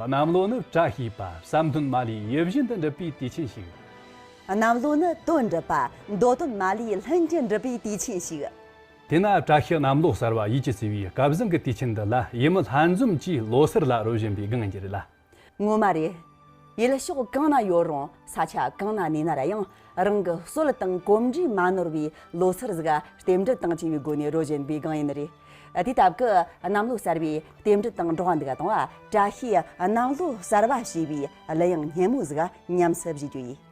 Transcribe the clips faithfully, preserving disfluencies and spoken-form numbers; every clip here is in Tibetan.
གནམ་ལོ་ནི་བཀྲ་ཤིས་པ། བསམ་དོན་མ་ལུས་ཡིད་བཞིན་དུ་འགྲུབ་པའི་དུས་ཆེན་ཞིག་གནམ་ལོ་ནི་དོན་འགྲུབ་པ། འདོད་དོན་མ་ལུས་ལྷུན་གྱིས་འགྲུབ་པའི་དུས་ཆེན་ཞིག་དེས་ན་བཀྲ་ཤིས་གནམ་ལོ་གསར་བ་ཡིད་ཀྱིས་བསུ་བའི་སྐལ་བཟང་གི་དུས་ཆེན་འདི་ལ། ཡུལ་མི་ལྷན་འཛོམས་ཀྱིས་ལོ་སར་ལ་རོལ་བཞིན་པའི་སྒང་རེད་ལ། ངོ་མ་རེད། ཡུལ་ཕྱོགས་གང་ན་ཡོད་རུང་། ས་ཆ་གང་ན་གནས་ན་ར་ཡང་། རང་གི་སྲོལ་དང་གོམས་འདྲིས་མ་ནོར་བའི་ལོ་སར་ཟིག་རྟེན་འབྲེལ་དང་བཅས་པའི་སྒོ་ནས་རོལ་བཞིན་པའི་སྒང་ཡིན་ནི་རེད། དེའི་སྟབས་ཀྱིས་གནམ་ལོ་གསར་བའི་རྟེན་འབྲེལ་དང་འགྲོགས་འདུག་ག་དང་། བཀྲ་ཤིས་གནམ་ལོ་གསར་བ་ཞེས་པའི་གླུ་དབྱངས་སྙན་མོ་ཟིག་ཉམས་སུ་བཞེས་རྒྱུ་ཡིན།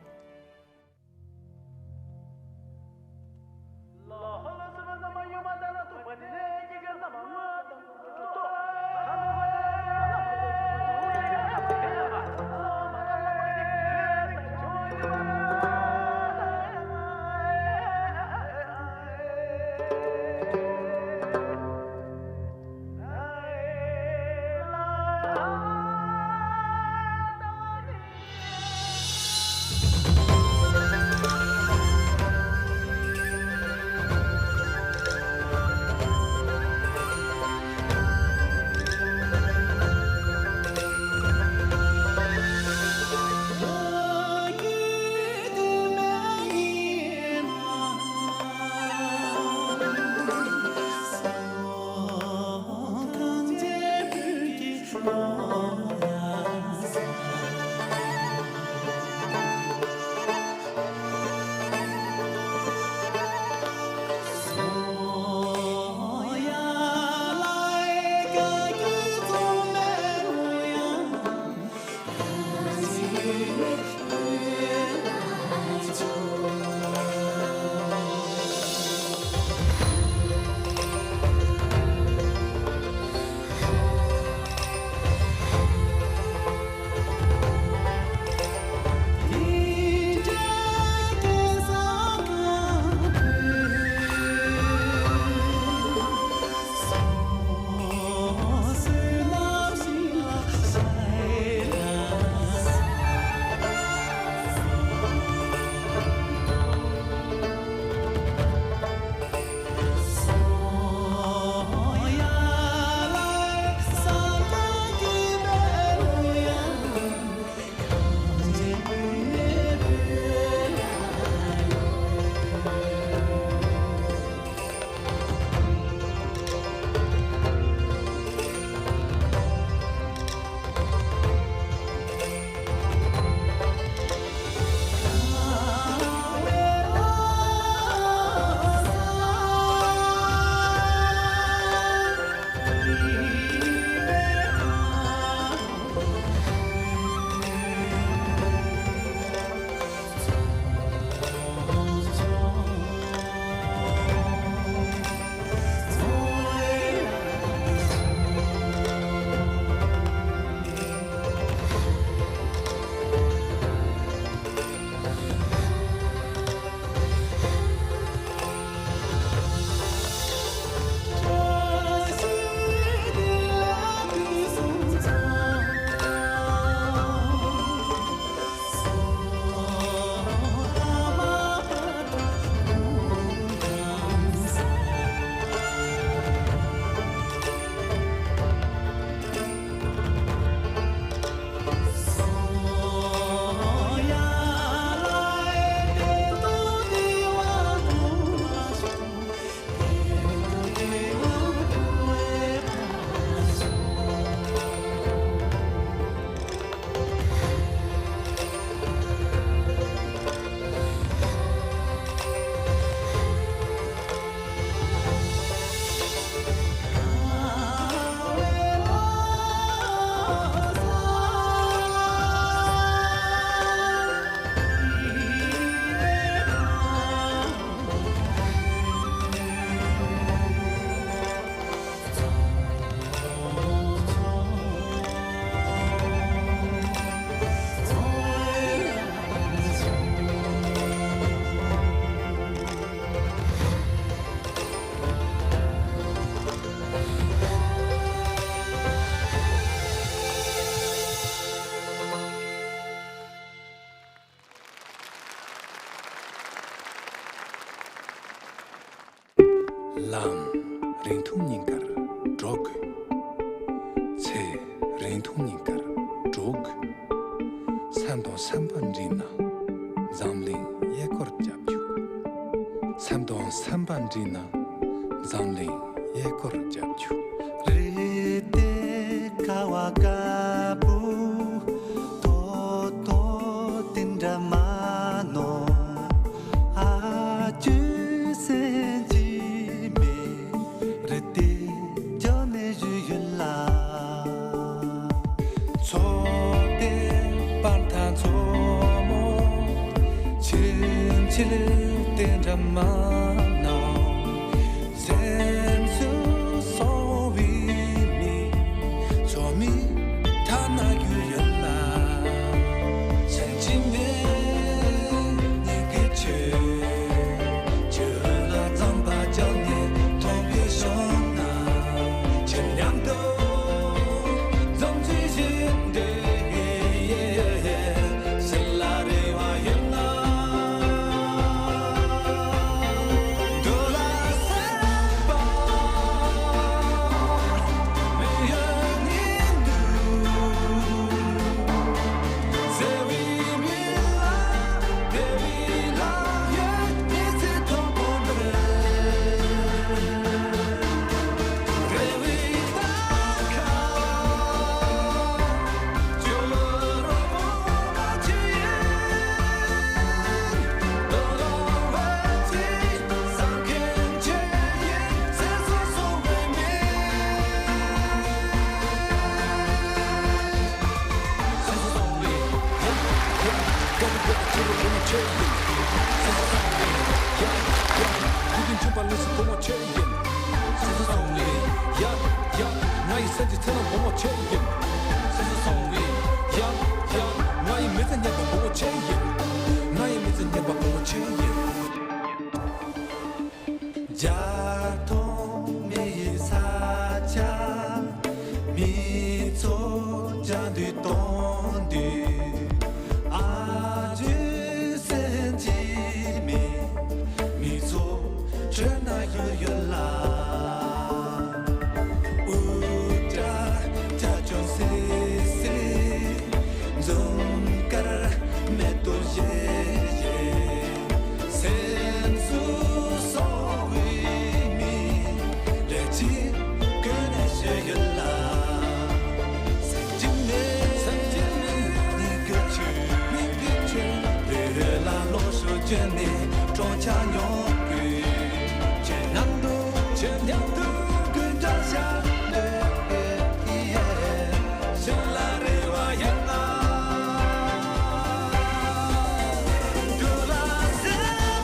ལམ། རིང་ཐུང་གཉིས་ཀར་འགྲོ་དགོས། ཚེ། རིང་ཐུང་གཉིས་ཀར་ འདུག་སེམས་དང་སེམས་པ་འདྲེས་ན་འཛམ་གླིང་གཡས་སྐོར་རྒྱབ་རྒྱུ། སེམས་དང་སེམས་པ་འདྲེས་ན་འཛམ་གླིང་གཡས་སྐོར་རྒྱབ་རྒྱུ། རེད་དེ་ཁ་བ་དཀར་པོ་ཏོག་ཏོག་དེ་འདྲ་མ་ནོར། ཨ་ཅོའི་སེམས་ཀྱི་མེ་རེད་དེ་རྒྱབ་ནས་བཞུད་ཡོད་ལ། ཚོགས་པའི་པར་ཐག་མཚོ་མོ་ཕྱིན་ཕྱིར་དེ་འདྲ་མ་ནོར། སེམས་སུ་སོང་བའི་མི་ཚོ་མི་ཐ་ན་རྒྱུ་ཡོད་ལ། སེམས་ཀྱི་མེ་ཉིད་ཀྱི་ཆོས། ཆོས་ལ་རྩམ་པ་བརྒྱབ་ནས་མཐོང་བའི་ཞོགས་ན། ཁྱེད་མཉམ་དུ་འཛོམས་ཚུལ་བཞིན་དུ། ཡེ་ཡེ་ཡེ། སེམས་ལ་རེ་བ་ཡོད་ན། འདུག་ལ་སེམས་པ། མི་ཡོད་ཉིད་དུ། ཟེར་བའི་མི་ལ། དེ་བས་ལ་ཡོད་ཉིད་ཚེ་ཐོག་ཐོག་འདིར། རེ་བའི་རྟ་ཁ། ཁྱེད་ཡིན། སེམས་སུ་སོང་བའི་ཡ་ཡ། ང་ཡི་མི་ཚེ་སྙན་པ་བུ་མོ་ཁྱེད་ཡིན། ང་ཡི་མི་ཚེ་སྙན་པ་བུ་མོ་ཁྱེད་ཡིན། རྒྱ་ཐོག་མི་ཡི་ས་ཆ་མི་ཚོ་བཅར་འདུག་གཏོང་འདུག་ཨ་ཅོའི་སེམས་ཀྱི་མེ་མི་ཚོ་ཁྲོད་ན་ཡོད་ཡོད་ལ། འུར་སྒྲ་རྒྱ་ཁྱོན་སིལ་སིལ། འཛུམ་དཀར་མེ་ཏོག་བཞད་བཞད། སེམས་སུ་སོང་བའི་མི་རེ་གཅིག་ཀུན་ནས་བཞད་ཡོད་ལ། སེམས་ཀྱི་མེ་སེམས་ཀྱི་མེ་ཉིད་ཀྱི་ཆོས་ཉིད་ཀྱི་ཆོས། བོད་ལ་ལོ་ཤོ་ཅན་ནས་གྲོང་ཁྱེར་ཉོ་དགོས། ཁྱེད་མཉམ་དུ་ཁྱེད་མཉམ་དུ་ཀུན་ཀྱང་ཤར་འདོད་ཡེ། ཞིང་ལ་རེ་བ་ཡིན་ན། འདུག་ལ་སེམས་པ།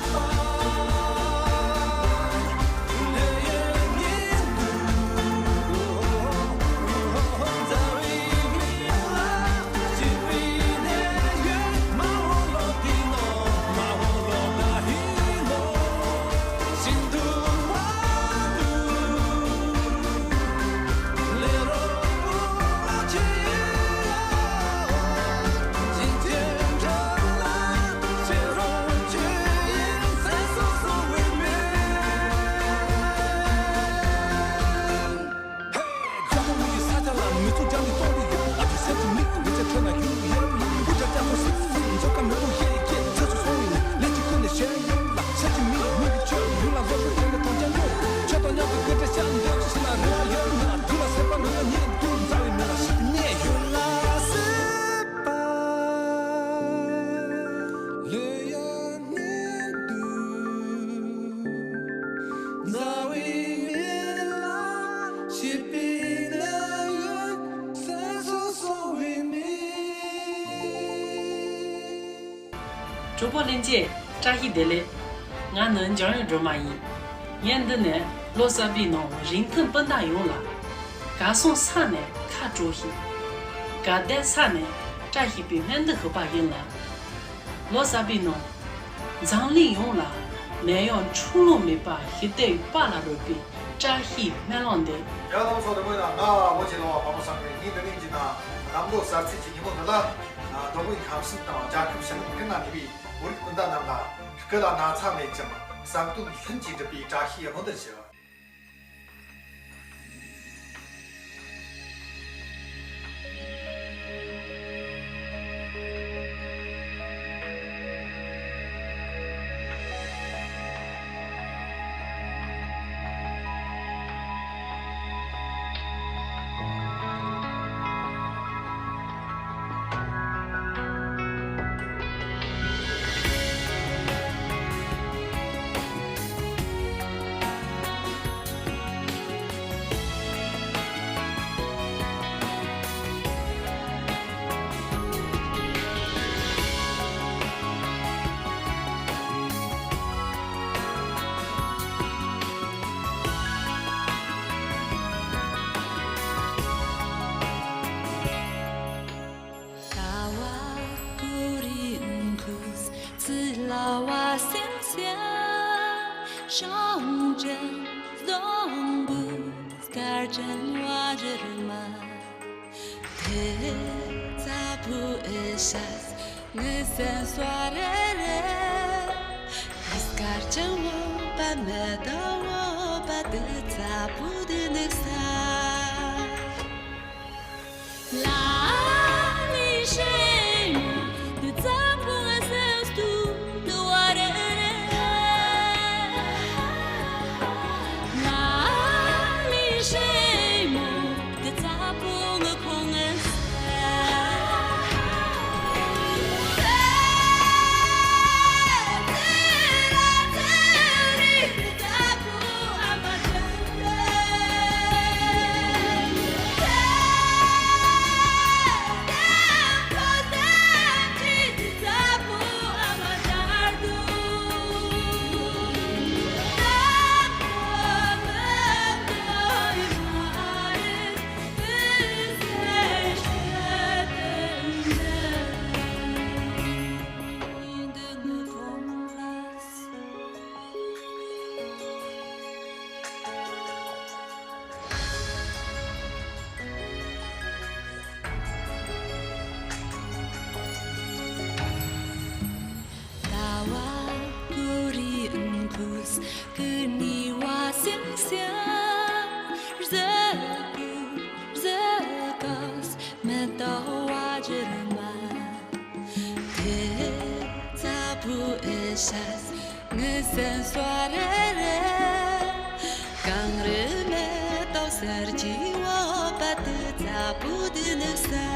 གྲོགས་པོ་ལྷན་རྒྱས། བཀྲ་ཤིས་བདེ་ལེགས། ང་ནི་འཇམ་དབྱངས་སྒྲོལ་མ་ཡིན། ངས་འདི་ནས་ལོ་གསར་པའི་ནང་རིང་ཐུང་སྤུན་ཟླ་ཡོངས་ལ། གར་སོང་ས་ནས་ཁ་དྲོ་ཞིག་གར་བསྡད་ས་ནས་བཀྲ་ཤིས་པའི་སྨོན་འདུན་ཞུ་བ་ཡིན་ལ། ལོ་གསར་པའི་ནང་འཛམ་གླིང་ཡོངས་ལ་ནད་ཡམས་འཁྲུག་ལོང་མེད་པ་ཞི་བདེ་ཡི་དཔལ་ལ་རོལ་པའི་བཀྲ་ཤིས་སྨོན་ལམ་འདེབས། ཡ་ལགས་སོ། དེ་མོ་ཡིན་ན་ང་བོད་ཀྱི་ལོ་བ་དཔའ་མོ་བསམ་འཕེལ་ཡིན། འདི་རིང་གི་ན་གནམ་ལོ་གསར་ཚེས་ཀྱི་ཉིན་མོ་འདི་ལ། ཨ། མདོ་དབུས་ཁམས་གསུམ་དང་རྒྱལ་ཁབ་ཕྱི་ནང་ཀུན་ན་གནས་པའི་བོད་རིགས་སྤུན་ཟླ་རྣམས་ལ་སྐུ་ལ་ན་ཚ་མེད་ཅིང་བསམ་དོན་ལྷུན་གྱིས་འགྲུབ་པའི་བཀྲ་ཤིས་སྨོན་འདུན་ཞུ། 上阵总不 སྐར་ཆེན་བ་ཇི་རི་མ། དེ་ཚ་བུ་ཨེ་ཤ་ངི་སེམས་སོ་རེ་རེ། སྐར་ཆེན་བོ་པ་མེ་ཏོག་བོ་པ་དེ་ཚ་བུ་དེ་ནི་ས། དེ་ཚ་བུ་ཨེ་ཤ་ངི་སེམས་སོ་རེ་རེ། གངས་རི་མེ་ཏོག་གསེར་གྱི་འོད་པ་དེ་ཚ་བུ་དེ་ནི་ས།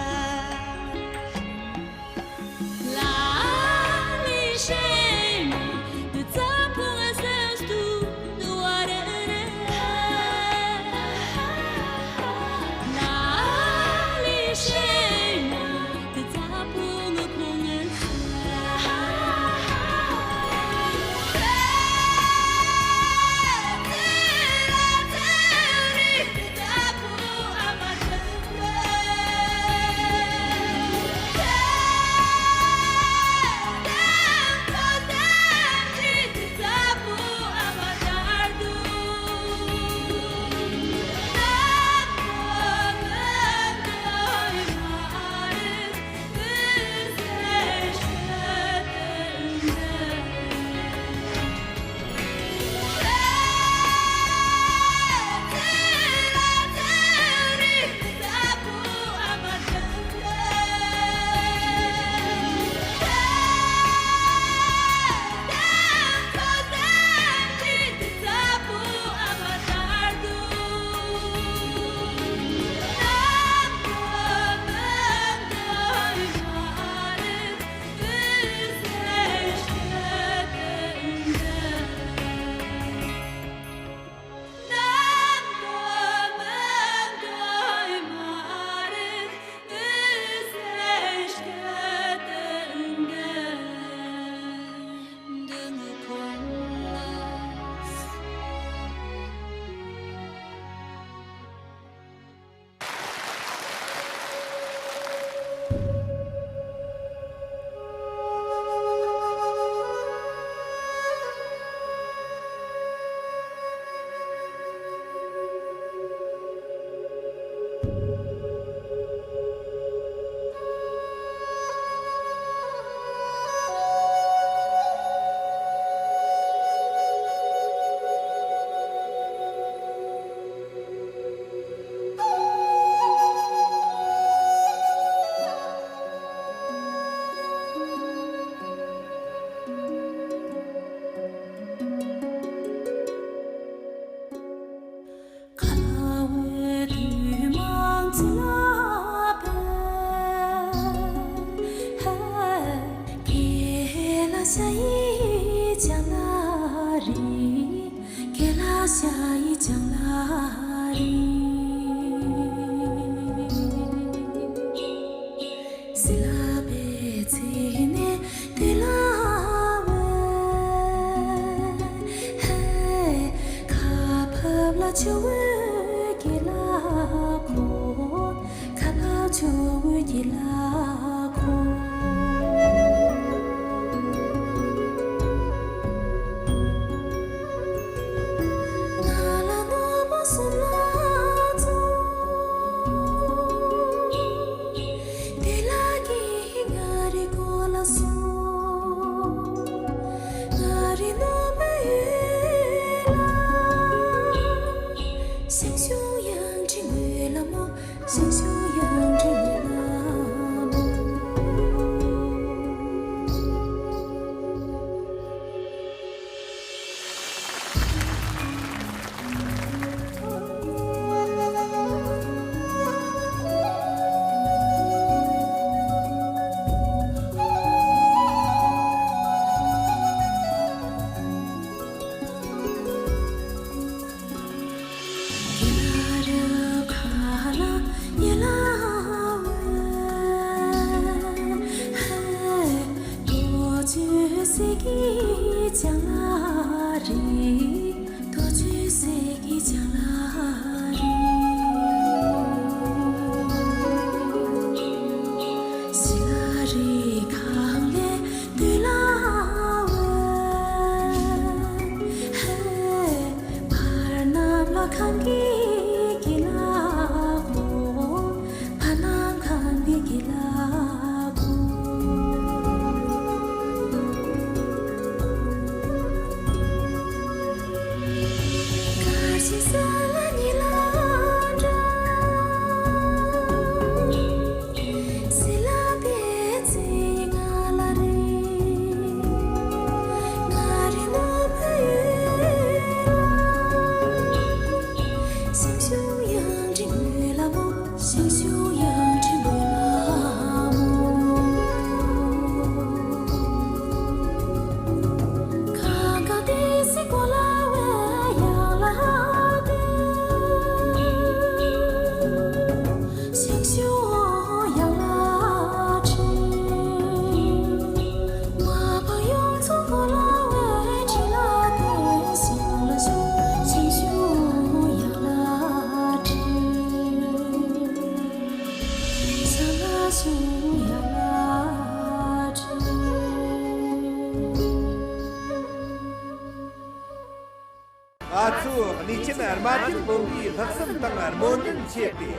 ང་ཚོས་གནས་ཆེན་རྨ་ཆེན་དགོན་པའི་ལྷག་བསམ་དང་སྨོན་འདུན་ཆེད་དུ།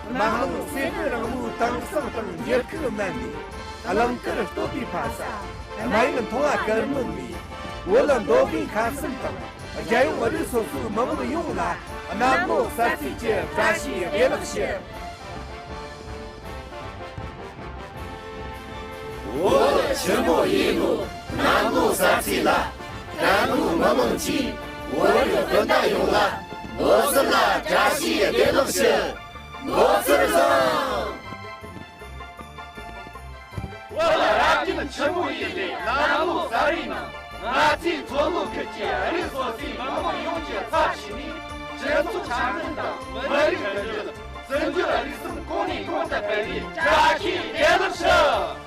དམག་དམངས་སེ་འབྲས་རིང་མོའི་དེང་སང་དང་འགྱུར་ཁུག་མནན་ནས། གླིང་དཀར་སྟོད་པའི་ཕ་ས། རྨ་ཡུལ་མཐོང་བ་དཀར་སྣོད་ནས། བོད་མདོ་དབུས་ཁམས་གསུམ་དང་རྒྱལ་ཡོངས་རིགས་སོ་སོའི་མི་དམངས་ཡོངས་ལ། གནམ་ལོ་གསར་ཚེས་ཀྱི་བཀྲ་ཤིས་བདེ་ལེགས་ཞུ། བོད་ཆེན་པོ་ཡིན་ནོ། གནམ་ལོ་གསར་ཚེས་ལ། ཀན་ལྷོའི་མི་དམངས་ཀྱིས་བོད་རིགས་སྤུན་ཟླ་ཡོངས་ལ་ལོ་གསར་ལ་བཀྲ་ཤིས་བདེ་ལེགས་ཞུ། ལོ་གསར་བཟང་། བོད་ལ་རབ་བརྟན་ཆེན་མོ་ཡིན་པའི་གནམ་ལོ་གསར་བའི་ནང་། ང་ཚོའི་མཚོ་ལྷོ་ཁུལ་གྱི་རིགས་སོ་སོའི་མི་དམངས་ཡོངས་ཀྱི་ཚབ་བྱས་ནས། སྤྱི་ཚོགས་འཆམ་མཐུན་དང་མི་རིགས་མཐུན་སྒྲིལ། བཙན་བྱོལ་རིག་གསུམ་གོང་ནས་གོང་དུ་སྤེལ་བའི་བཀྲ་ཤིས་བདེ་ལེགས་ཞུ།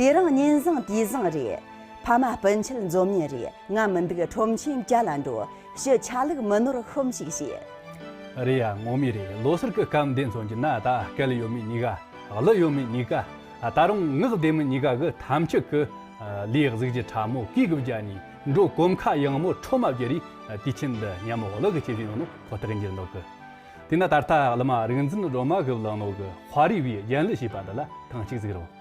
དེ་རིང་ཉིན་བཟང་དུས་བཟང་རེད། ཕ་མ་སྤུན་མཆེད་འཛོམས་ཉིན་རེད། ང་མི་འདུག་ཁྲོམ་ཆེན་བརྒྱ་ལ་འགྲོ། ཞུ་ཆ་ལུགས་མི་ནོར་ཤོམ་ཞིག་བྱེད། རེད་ཡ། ངོ་མ་རེད། ལོ་སར་གི་སྐབས་འདི་མཚོན་གྱི་ན། ད་སྐལ་ཡོད་མི་གཉིས་ཀ། གླུ་ཡོད་མི་གཉིས་ཀ། ད་རུང་ངག་བདེ་མི་གཉིས་ཀ་གི་ཐམས་ཅད་ཀྱི་ལས་གཟི་བརྗིད་ཕྲ་མོ་གུས་གི་བརྒྱ་ནས། འགྲོ་གོམ་ཁ་ཡངས་མོ་ཁྲོ་མ་བརྒྱབ་རེས་དུས་ཆེན་འདི་མཉམ་མོ་གླུ་གི་ཆེད་བཞིན་ཡོང་ནོ་ཁོ་ཐག་ཡིན་གྱི་འདུག་གི། དེས་ན་ད་ལྟ་གླུ་མ་རིག་འཛིན་སྒྲོལ་མ་གིས་བླངས་ནོ་གི་དཔའ་རིས་པའི་རྒྱན་ལ་ཞེས་པ་འདི་ལ་ཐེངས་གཅིག་གཟིགས་རོགས།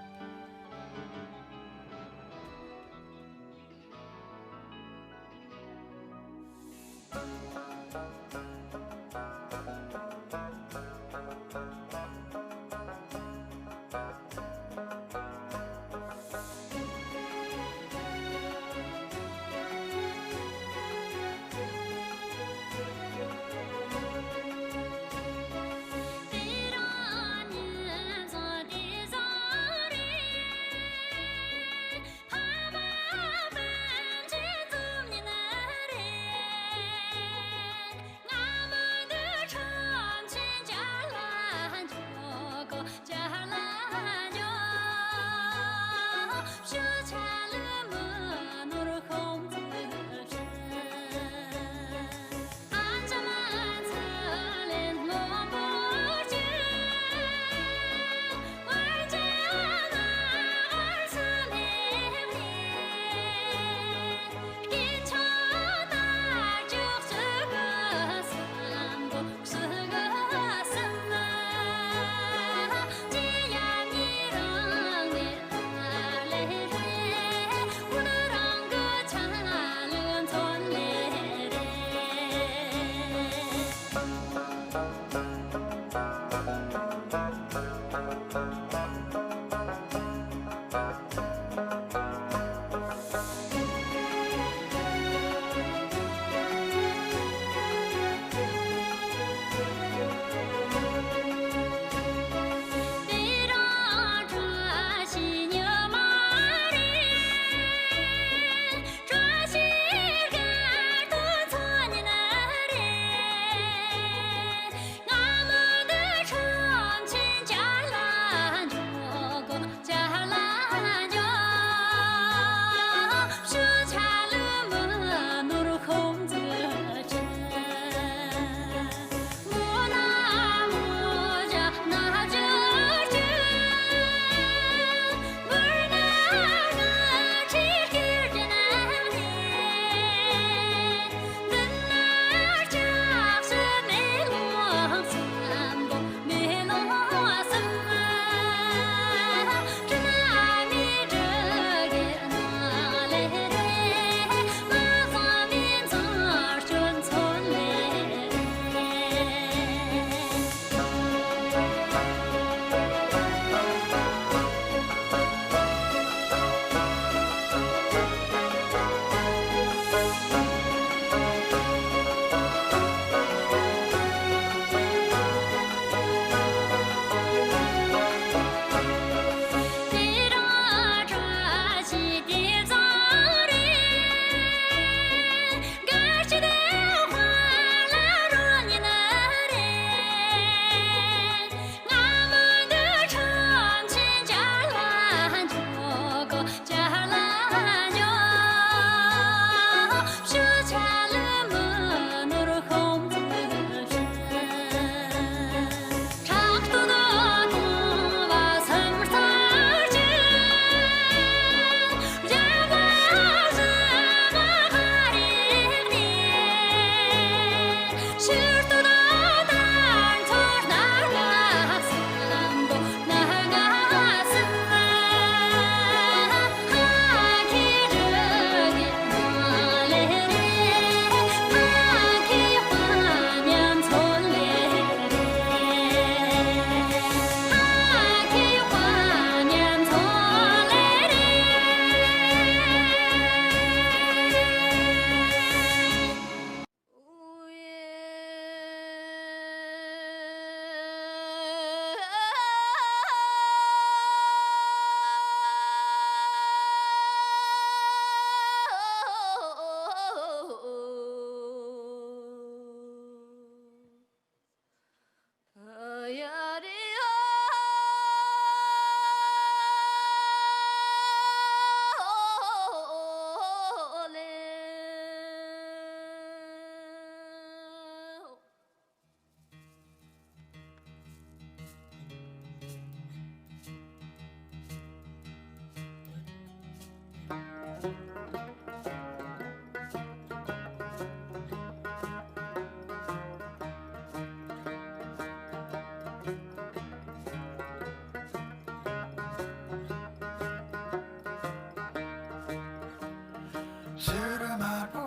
ཕྱི་རུ་དམར་པོ།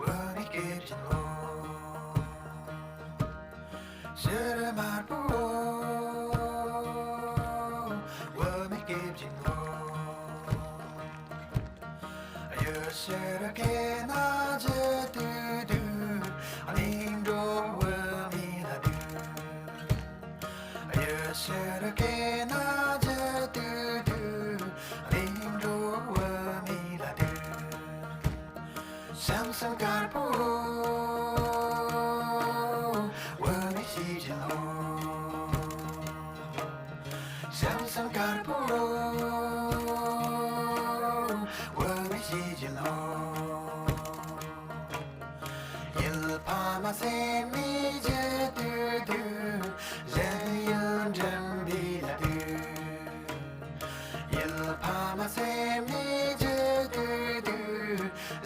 འོ་མའི་སྐེད་ཀྱི་ལོ། ཕྱི་རུ་དམར་པོ། འོ་མའི་སྐེད་ཀྱི་ལོ། གཡུ་ཕྱི་རུ་སྐེད་ན་འཇུ་དུ་དུ། གླིང་འགྲོ་འོ་མའི་ལ་དུ། གཡུ་ཕྱི་རུ་སྐེད་ན་འཇུ་དུ་དུ། གླིང་འགྲོ་འོ་མའི་ལ་དུ། ཞང་ཞུང་དཀར་པོ། འོ་མའི་གཤིན་རྗེའི་ལོ། ཞང་ཞུང་དཀར་པོ། འོ་མའི་གཤིན་རྗེའི་ལོ། ཡུལ་ཕ་མ་སྲིན་མོའི་རྒྱུད་དུ་དུ། གཞན་ཡུལ་འགྲིམ་པའི་ལ་དུ། ཡུལ་ཕ་མ་སྲིན་མོའི་རྒྱུད་དུ་དུ།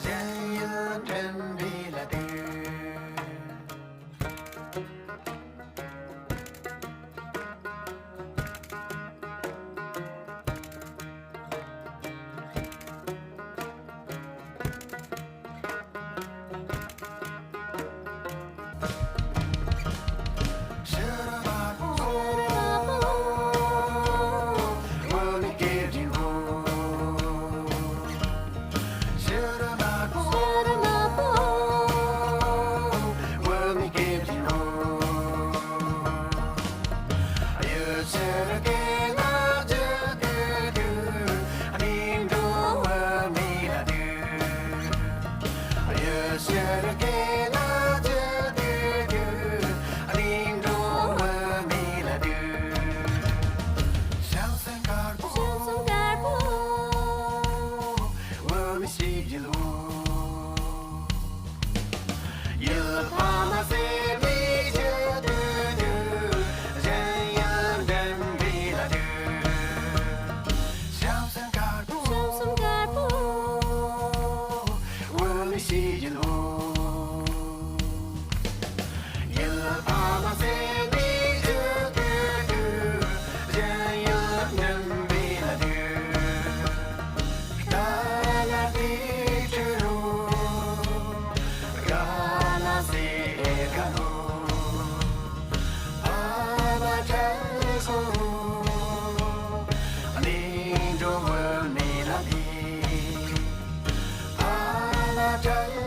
གཞན་ཡུལ་འགྲིམ་པའི་ལ་དུ། ཞང་ཞུང་དཀར་པོ། འོ་མའི་གཤིན་རྗེའི་ལོ། ཡུལ་ཕ་མ་སྲིན་མོའི་རྒྱུད་དུ་དུ། གཞན་ཡུལ་འགྲིམ་པའི་ལ་དུ། ཞང་ཞུང་དཀར་པོ། ཞང་ཞུང་དཀར་པོ། འོ་མའི་གཤིན་རྗེའི་ལོ། ཡུལ་ཕ་མ་སྲིན་མོའི་རྒྱུད་དུ་དུ། གཞན་ཡུལ་འགྲིམ་པའི་ལ་དུ། ཏཱ་ལ་ཏི་ཏྲི་རུ། ག་ན་སེ་ག་ནོ། ཕ་མ་དྲག་སོང་། གླིང་འགྲོ་འོ་མའི་ལ་དུ། ཕ་མ་དྲག་